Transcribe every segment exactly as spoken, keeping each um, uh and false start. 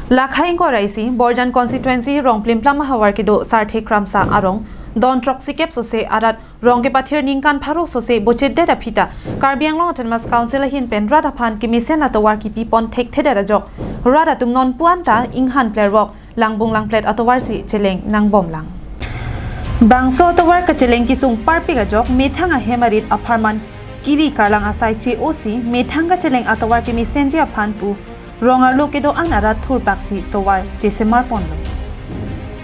Lakhai ingkoi ra isi, Borjan constituency Rongplimplam ahavar kedo Sarthe Kramsa arong, don throksi kep sose arat rong kepathir ningkan pharo sose bochedet aphi ta Karbi Anglong Autonomous Council ahin pen rat aphan kemesen atovar kipipon thekthedet ajok rat atum non puan ta inghan plervok langbung langplet atovar si cheleng nangbomlang. Bangso atovar kacheleng kesung parpik ajok methang ahem arit apharman kiri karlang asai che-o si methang kacheleng atovar kemesenji aphan pu rong arlo kedo-an arat thurpak si tovar chesemar ponlo.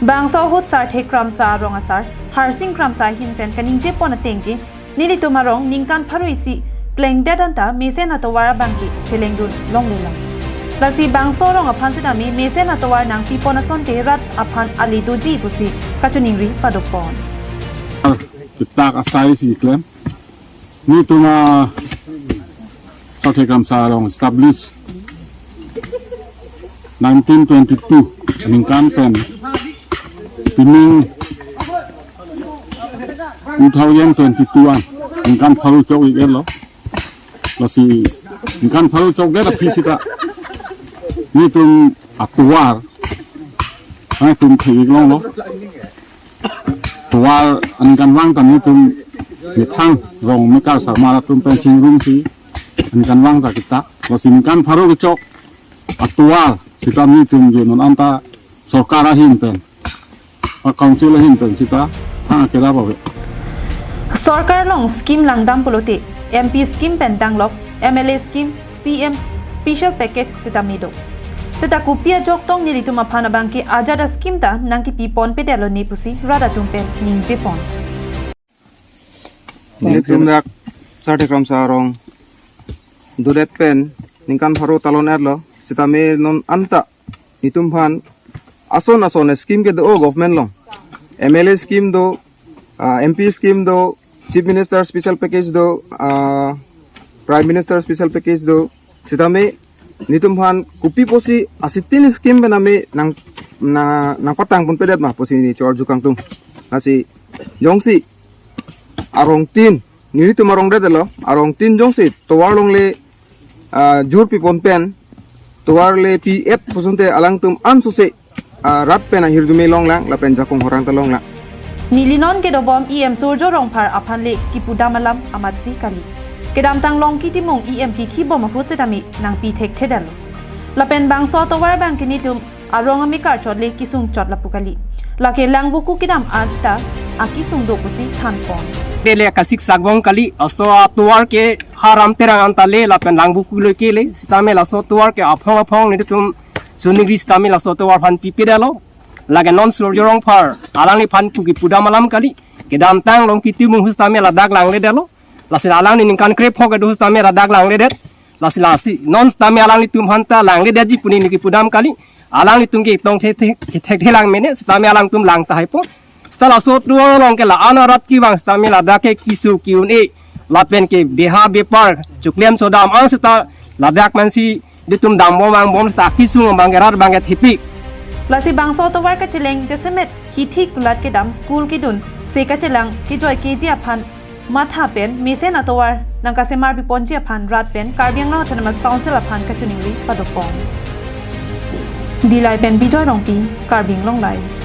Bangso ahut Sarthe Kramsa arong asar Harsing Kramsa ahin pen kaningjepon ateng ke nelitum arong ningkan pharo isi plengdet anta mesen atovar abang ke chelengdun longlelang. Lasi bangso arong aphan sitame mesen atovar nangpipon asonte rat aphan ale doji pusi kachiningri padokpon. Kitak asai si klem. Nelitum a Sarthe Kramsa arong establish nineteen twenty-two ningkan pen pining two thousand twenty-two an ningkan pharo chok-iklo. Lasi ningkan pharo chokdet aphi sita nelitum atovar nelitum thek-ik longlo. Tovar aningkanvang ta nelitum methang rong mekar sarmar atum pen chingrum si aningkanvang ta kita. Lasi ningkan pharo kechok atovar sita nelitum jo non anta sorkar ahin pen, a council ahin pen sita thang akerap ave. Sorkar along scheme langdam pulote M P scheme pen danglok M L A scheme, C M special package sitame do. Sita kopi ajok tong nelitum aphan abang ke ajat a scheme ta nangkipipon pedetlo ne pusi rat atum pen ningjepon. Nelitum dak Sarthe Kramsa arong dodet pen ningkan pharo talon-etlo, sitame non anta nelitum aphan ason ason scheme kedo government along. M L A scheme do, ah, M P scheme do, Chief Minister special package do, ah, Prime Minister special package do. Sitame nelitum aphan kopi pusi asitin scheme pen ame nang, na, nangpatang ponpedet ma pusi neli chor jukang tum. Lasi jongsi arong tin, nelitum arong detlo, arong tin jongsi tovar longle, ah, jur pipon pen tovar le pi-et pusunte alangtum ansose, ah, rat pen ahirjume longlang lapen jakong horang ta longlang. Neli non kedobom E M Surjya Rongphar aphan le kipudam alam amatsi kali. Kedamtang Longki Timung E M kikhi bom ahut sitame nangpi thekthedetlo. Lapen bangso atovar abang ke nelitum arong amekar chot le kesung chot lapu kali. Lake langvoku kedam anta akesung do pusi thanpon. Pele kasik sakvong kali, laso atovar ke ha Ram Terang anta le lapen langvoku le ke le, sitame laso atovar ke aphong aphong nelitum choningri sitame laso atovar aphan pipedetlo. Lake non Surjya Rongphar alangliphan pu kipudam alam kali. Kedamtang Longki Timung ahut sitame ladak langledetlo. Lasi alangli ningkan krephok kedo ahut sitame ladak langledet. Lasi lasi non sitame alanglitum aphanta langledetji pu neli kipudam kali. Alanglitum ke tong the the thekthe lang mene sitame alangtum lang tahai po. Sita laso atovar along ke la-an arat kevang sitame ladak ke keso ke-un-e lapen ke beha bepar choklem chodam an sita ladak mansi nelitum dambom vangbom sita kesung abang ke rat abang ke thepik. Lasi bangso atovar kacheleng jasemet hithi kulat kedam, school kedun, se kachelang kejoi keji aphan matha pen mesen atovar nangkasemar piponji aphan rat pen Karbi Anglong Autonomous Council aphan kachoningri padokpon. Dillai pen Bijoy Rongpi, Karbi Anglong Live.